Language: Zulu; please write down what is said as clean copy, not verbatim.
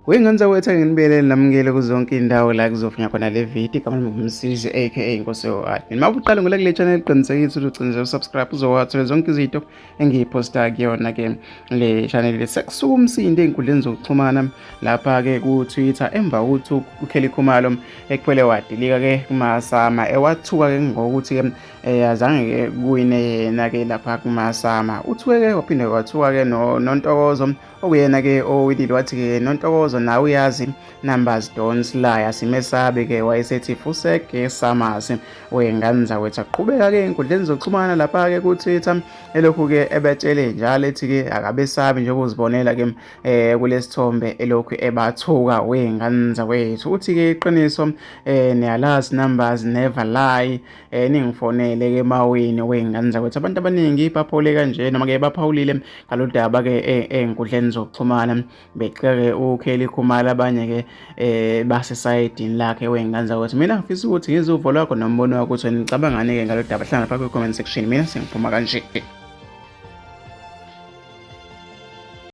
Wey'ngane zakwethu anginibele namukele kuzonke iy'ndawo la kuzofunya khona le video. Igama lami nguMsizi aka Inkosi yo-Admin. Uma uqala ngula kule channel, qinisekisa ukuthi ugcine usubscribe, uzowathola zonke izinto engiyiphosta kuyona ke le channel. Sekusuka umsindo ey'nkundleni zokuxhumana lapha-ke ku-Twitter emva kokuthi uKelly Khumalo ekuphele wadilika-ke kumaSama, ewathuka-ke ngokuthi-ke azange-ke kuwine yena-ke lapha kumaSama. Uthuke-ke waphinde wathuka-ke noNtokozo okuyena-ke owinile, wathi-ke Nontokozo nawe uyazi numbers don't lie, asimesabi-ke. Wayesethi fusege Samas wey'ngane zakwethu. Aqhubeka-ke ey'nkundleni zokuxhumana lapha-ke ku-Twitter elokhu-ke ebetshele njalo ethi-ke akabesabi, njengoba uzibonela-ke kulesithombe elokhu ebathuka wey'ngane zakwethu. Uthi-ke iqiniso niyalazi, numbers never lie, ningifonele ke mawini wey'ngane zakwethu. Abantu abaningi baphawule kanje noma-ke baphawulile ngalolu daba-ke ey'nkundleni zokuxhumana beceke uKelly Khumalo, abanye-ke basesayidini lakhe wey'ngane zakwethu. Mina ngifisa ukuthi ngizwe uvo lwakho nombono wakho ukuthi wena ucabangani-ke ngalolu daba. Hlangana phakathi kwi-comment section. Mina sengiphuma kanje.